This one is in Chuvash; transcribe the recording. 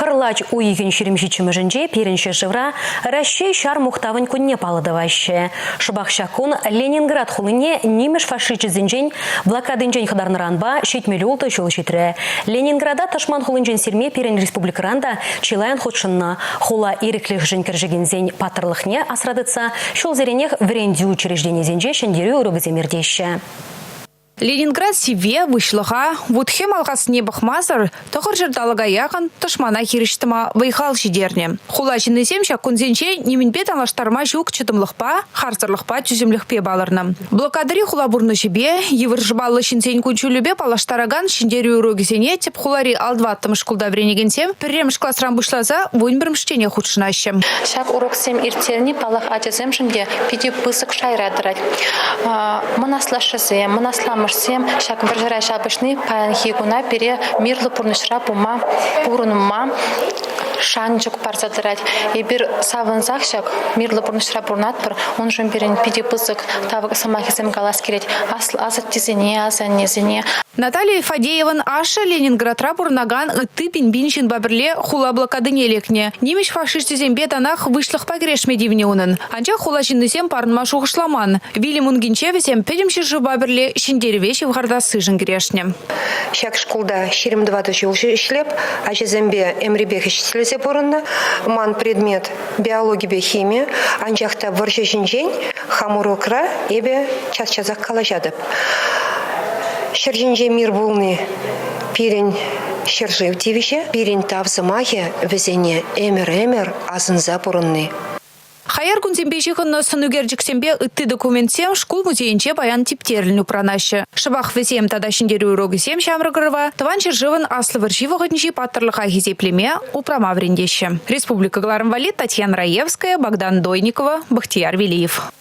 Кӑрлач уйӑхӗн 27-мӗшӗнче пирӗн ҫӗршывра Раҫҫей ҫар мухтавӗн кунне паллӑ тӑваҫҫӗ. Шӑпах ҫак кун Ленинград хулине нимӗҫ фашисчӗсенчен блокадинчен хӑтарнӑранпа 76 ҫул ҫитрӗ. Ленинграда тӑшман хулинчен сирме пирӗн республикӑран та чылайӑн хутшӑннӑ. Хула ирӗклӗхшӗн кӗрешекенсен паттӑрлӑхне асра тытса ҫулсеренех вӗрентӳ учрежденийӗсенче ҫӗнтерӳ урокӗсем иртеҫҫӗ. Ленинград сивве, выҫлӑха, вут-хӗм алхаснине пӑхмасӑр тӑхӑрҫӗр талӑка яхӑн тӑшмана хирӗҫ тӑма вӑй-хал ҫитернӗ. Хула ҫыннисем ҫак кунсенче нимӗнпе танлаштарма ҫук чӑтӑмлӑхпа, харсӑрлӑхпа, тӳсӗмлӗхпе палӑрнӑ. Блокадӑри хула пурнӑҫӗпе, йывӑр шӑпаллӑ ҫынсен кун-ҫулӗпе паллаштаракан ҫӗнтерӳ урокӗсене тӗп хулари Алтваттӑмӗш шкулта вӗренекенсем пӗрремӗш класран пуҫласа вунпӗрмӗшченех хутшӑнаҫҫӗ. Ҫак уроксем ирттерни, паллах, ачасемшӗн те питӗ пысӑк шайра тӑрать. Мӑн аслашшӗсем, мӑн асламӑшсем ҫак вӑрҫӑра ҫапӑҫни паянхи куна пире мирлӗ пурнӑҫра пыма, пурӑнма шанчӑк парса тӑрать. Эпир савӑнсах ҫак мирлӗ пурнӑҫра пурӑнатпӑр. Уншӑн пирӗн питӗ пысӑк тав сӑмахӗсем калас килет асаттесене, асаннесене. Наталья Фадееван ашшӗ Ленинградра пурӑнакан ытти пин-пин ҫынпа пӗрле хула блокадине лекнӗ. Нимӗҫ фашисчӗсемпе танах выҫлӑхпа кӗрешме тивнӗ унӑн. Анчах хула ҫыннисем парӑнма шухӑшламан. Вилӗм ункинче вӗсем пӗтӗм ҫӗршывпа пӗрле ҫӗнтерӗве ҫывхартассишӗн кӗрешнӗ. Ҫак шкулта 24 ҫул ӗҫлеп, ачасемпе ӗмрипех ӗҫлесе пурӑннӑ. Ман предмет биологипе хими, анчах та вӑрҫӑ ҫинчен хам урокра эпӗ час-часах калаҫатӑп. Ҫӗр ҫинче мир пулни пирӗн ҫӗршыв тивӗҫӗ, пирӗн тав сӑмахӗ вӗсене ӗмӗр-ӗмӗр асӑнса пурӑнни. Хаяр кунсемпе ҫыхӑннӑ сӑнӳкерчӗксемпе ытти документсем шкул музейӗнче паян типтерлӗн упранаҫҫӗ. Шӑпах вӗсем тата ҫӗнтерӳ урокӗсем ҫамрӑк ӑрӑва Тӑван ҫӗршывӑн Аслӑ вӑрҫи вӑхӑтӗнчи паттӑрлӑха хисеплеме, упрама вӗрентеҫҫӗ. Республика кӑларӑм валли Татьяна Раевская, Богдан Дойникова, Бахтияр Велиев.